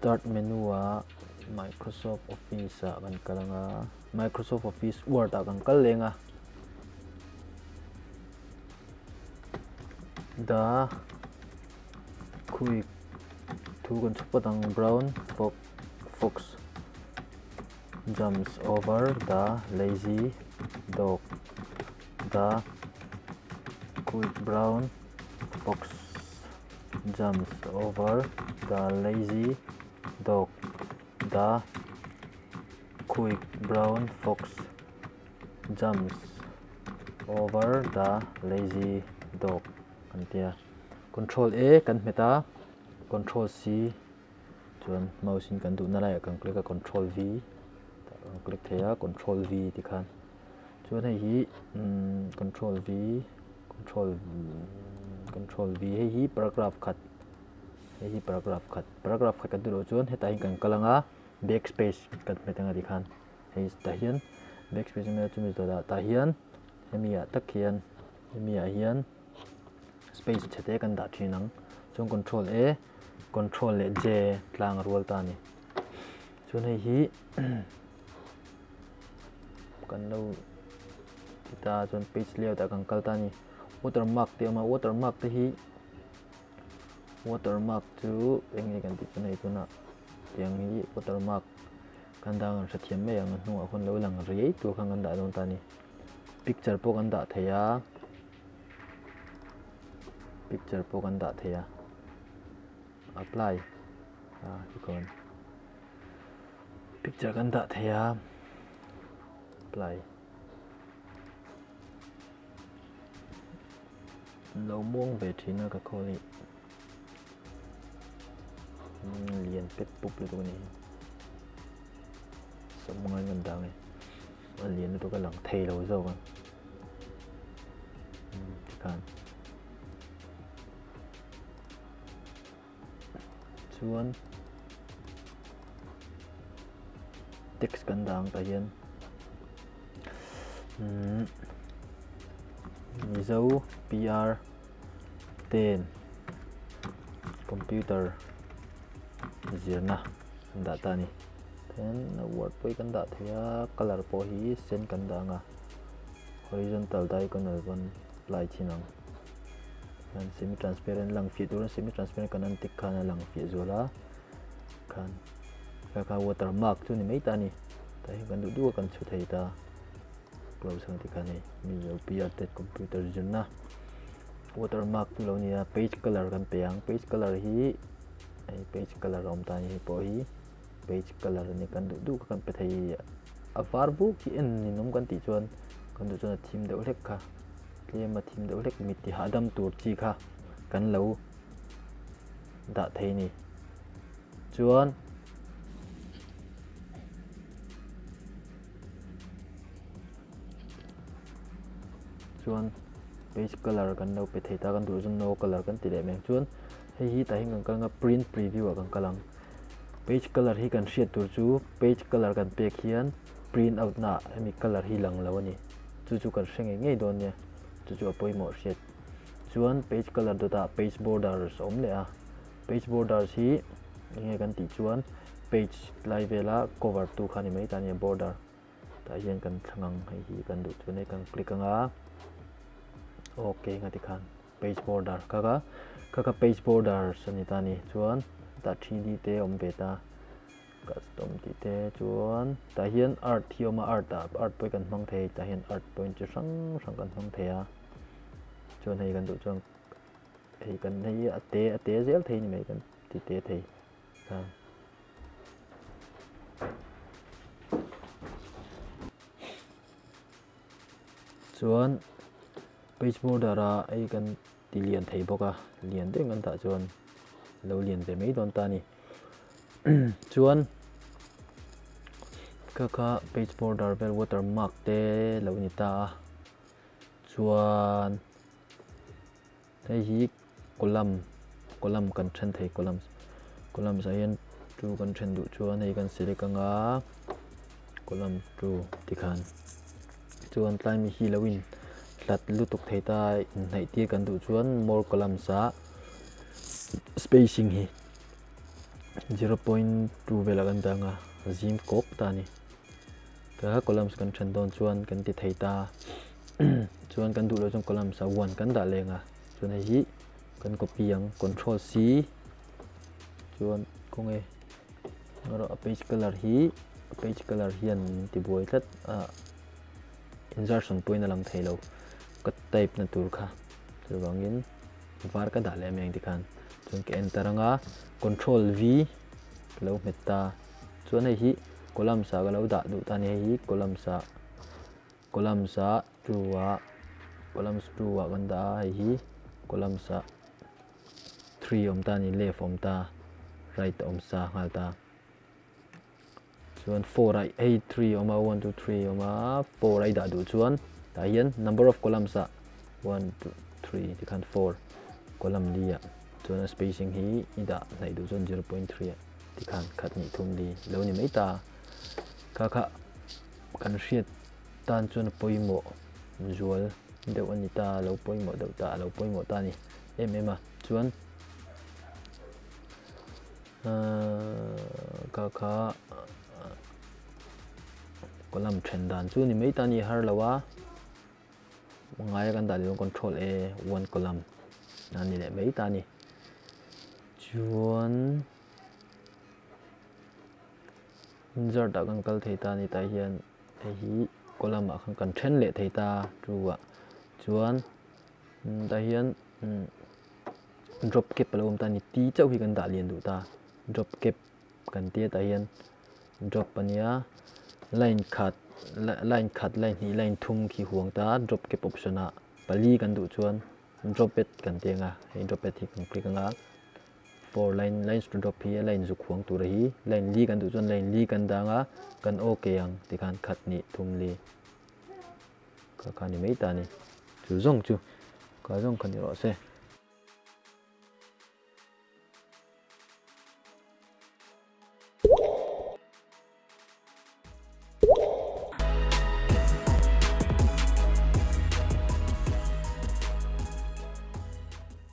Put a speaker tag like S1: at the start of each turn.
S1: Start menu ah Microsoft Office ah kan kal anga, Microsoft Office Word ah kan kal leng a. The quick thu kan chhup phawt ang brown fox jumps over the lazy dog the quick brown fox jumps over the lazy dog the quick brown fox jumps over the lazy dog kan tia control A kan hmet a control C chuan mouse in kan duhna laiah kan click a control V kan click thei a control V tikhan Chuan hei hi control V control control V hei hi paragraph khat hei hi paragraph khat paragraph khat kan duh loh chuan hetah hian kan kal ang a backspace kan hmet ang a tikhan hei tah hian backspace a chumi zawhah tah hian hemi ah tak hian hemi ah hian space chhe te kan dah thin ang chuan control A control leh J tlang a rual ta a ni chuan hei hi. Kan lo ti ta chuan page layout ah kan kal ta a ni watermark te a awm a watermark te hi watermark chu eng nge kan tih chu nei tunah tiang hi watermark kan dah ang hrethiam mai ang a hnungah khawn lo lang riai tur khan kan dah dawn ta a ni picture pawh kan dah thei a picture pawh kan dah thei a apply a tikhawn. Picture kan dah thei a apply lo muang ve thin a ka khawl hi lian pep pup lutuk a nih hi sawmngai kan dah ang e a lian lutuk a lang thei lo zawk a tikhan chuan text kan dah ang tah hian umm Mizo PR ten computer zirna an dah ta a ni then word pawh hi kan dah thei a colour pawh hi sen kan dah ang a horizontal diagonal pawn lai chin ang. Hian semi transparent lang fiah turin semi transparent kan an tik khan a lang fiah zual a khan kha kha watermark chu ni mai ta ni tah hian kan duh duh a kan chhu thei ta close ang tikhan hei mizo PR tet computer zirna watermark chu lo ni a page color kan pe ang page color hi hei page color a awm ta ni hei pawh hi page color a ni kan duh duh kha kan pe thei a var buk hi en ninawm kan tih chuan kan duh chuan a thim deuh hlek kha. Tlem a thim deuh hlek mit ti hahdam tur chi kha kan lo dah thei a ni. Chuan chuan page color kan lo pe thei ta kan duh zawng no color kan ti leh mai ang chuan hei hi tah hian kan kal ang a print preview ah kan kal ang page color hi kan hriat tur chu page color kan pek hian print out na ah hemi color hi lang lo a ni. Chu chu kan hre ngei ngei dawn nia, chu chu a pawimawh hriat. Chuan page colour dawtah page borders a awm leh a, page borders hi eng nge kan tih chuan page lai vela cover tu kha ni mai ta nia border tah hian kan thlang ang hei hi kan duh chuan hei kan click ang a ok nga tikhan page border kha kha kha kha page borders a ni ta ni chuan tah 3D te a awm ve ta. Custom tih te chuan tah hian art hi a awm a art ah art pawh hi kan hmang thei tah hian art point chi hrang hrang kan hmang thei a chuan hei kan duh chuan hei kan hei a te a te zel thei ni mai kan ti te thei a. Chuan page border ah hei kan ti lian thei bawk a lian deuh in kan tah chuan lo lian ve mai dawn ta a ni chuan kha kha page border vel watermark te lo ni ta a chuan hei hi column column kan then thei column column ah hian two kan then duh chuan hei kan select anga column two tikhan chuan tlai mi hi lo in hlat lutuk thei ta inhnaih tir kan duh chuan more columns ah spacing hi. 0.2 vela kan dah anga zim kawk ta a ni. Ka columns kan then dawn chuan kan ti thei ta chuan kan duh loh chuan columns ah 1 kan dah leng a chuan hei hi kan copy ang control C chuan kawng e erawh a page color hi a page color hian min ti buai tlat a insertion pawhin a lang thei lo ka type na tur kha chuvangin var ka dah leh mai ang tikhan chuan ka enter anga control V ka lo hmet ta chuan hei hi columns ah ka lo dah duh ta a ni hei hi columns ah columns ah two ah columns two ah kan dah a hei hi columns ah three awm ta a ni left awm ta right a awm sa nghal ta chuan four ah hei three awm a one two three awm a four a i dah duh chuan tah hian number of columns ah one two three tikhan four column li ah chuan a spacing hi i dah hnaih duh chuan 0.3 ah tikhan khat hnih thum li lo ni mai ta kha kha kan hriat tan chuan a pawimawh zual deuh a ni ta lo pawimawh deuh ta a lo pawimawh ta a ni em em a chuan kha kha column then dan chu ni mai ta ni har lo a ngaia kan dah leh control A one column a ni leh mai ta ni chuan insert ah kan kal thei ta ni tah hian hei hi column ah khan kan then leh thei ta two ah chuan tah hian drop cap a lo awm ta a ni t chauh hi kan dah lian duh ta drop cap kan tia tah hian drop a nia line khat line khat line hnih line thum khi huang ta drop cap option ah pali kan duh chuan drop it kan ti anga hei drop it hi kan click anga four line lines to drop hi line zuk huang tur hi line li kan duh chuan line li kan dah anga kan okay ang tikhan khat hnih thum li kha kha ni mai ta a ni chu zawng chu ka zawng kha ni rawh se.